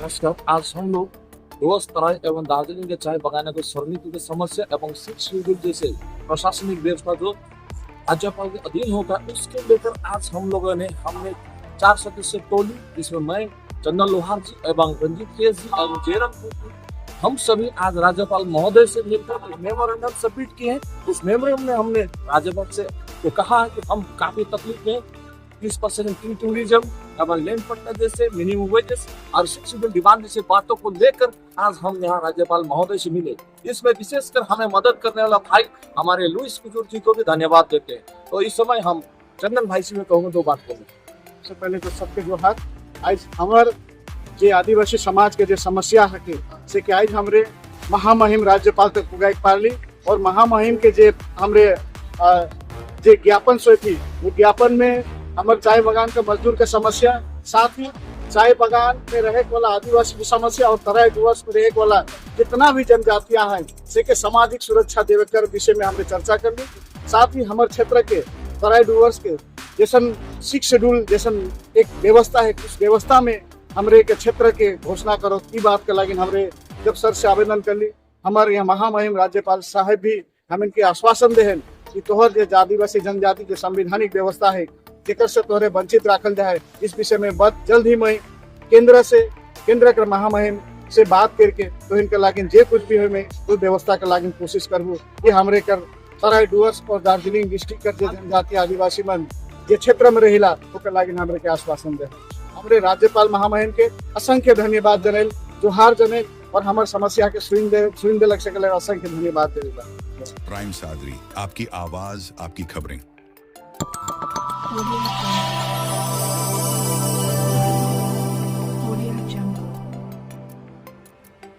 नमस्कार। आज हम लोग डुअर्स, तराई एवं दार्जिलिंग के चाय बगानों के श्रमिकों की समस्या एवं सिक्स शेड्यूल जैसे प्रशासनिक व्यवस्था जो राज्यपाल के अधीन होगा, उसके लेकर आज हम लोगों ने, हमने चार सदस्य टोली, जिसमें मैं, चंदन लोहार जी एवं रंजीत केस जी एवं जयराम कोकी, हम सभी आज राज्यपाल महोदय से मिलकर एक मेमोरेंडम सबमिट किए हैं। उस मेमोरेंडम में हमने राज्यपाल से को कहा है कि हम काफी तकलीफ में, 30% टी टूरिज्म एवं लैंड पट्टा जैसे, मिनिमम वेजेस और सिक्स शेड्यूल डिमांड जैसे बातों को लेकर आज हम यहाँ राज्यपाल महोदय से मिले। इसमें विशेषकर हमें मदद करने वाला भाई हमारे लुइस कुजूर जी को भी धन्यवाद देते हैं। तो इस समय हम चंदन भाई से मैं कहूँगा दो बात बोले। सबसे पहले तो सबके जोहार। आज हमर जे आदिवासी समाज के जे समस्या है के से कि आज हमरे महामहिम राज्यपाल तक पुगाई पारली और महामहिम के जे हमरे जे ज्ञापन सौंपी, वो ज्ञापन में हमर चाय बगान के मजदूर के समस्या, साथ ही चाय बगान में रहे वाला आदिवासी की समस्या और तराई डुअर्स में रहे वाला जितना भी जनजातियां हैं, से के सामाजिक सुरक्षा देवे कर विषय में हमने चर्चा कर ली। साथ ही हमारे क्षेत्र के तराई डुअर्स के जैसन सिक्स शेड्यूल जैसन एक व्यवस्था है, उस व्यवस्था में हमरे के क्षेत्र के घोषणा करो की बात के लागिन हमरे जब सर से आवेदन कर ली, हमारे यहाँ महामहिम राज्यपाल साहब भी हम इनके आश्वासन देहन कि तोहर जे आदिवासी जनजाति के संवैधानिक व्यवस्था है, जेकर से तोहरे वंचित राखल जाए, इस विषय में बहुत जल्द ही मैं केंद्र से, केंद्र के महामहिम से बात करके तो इनके लागिन जे कुछ भी हो मैं उस व्यवस्था के लागिन कोशिश करबू। ये हमरे कर तराई डुअर्स और दार्जिलिंग डिस्ट्रिक्ट कर जे जनजाति आदिवासी मन जे क्षेत्र में रहिला, ओकर लागिन हमरे के आश्वासन दे। हमरे राज्यपाल महामहिम के असंख्य धन्यवाद जनैल, जोहार जनैल और हमार समस्या के सुन देलक से के असंख्य धन्यवाद देला। प्राइम सादरी, आपकी आवाज, आपकी खबरें। Audio Jungle.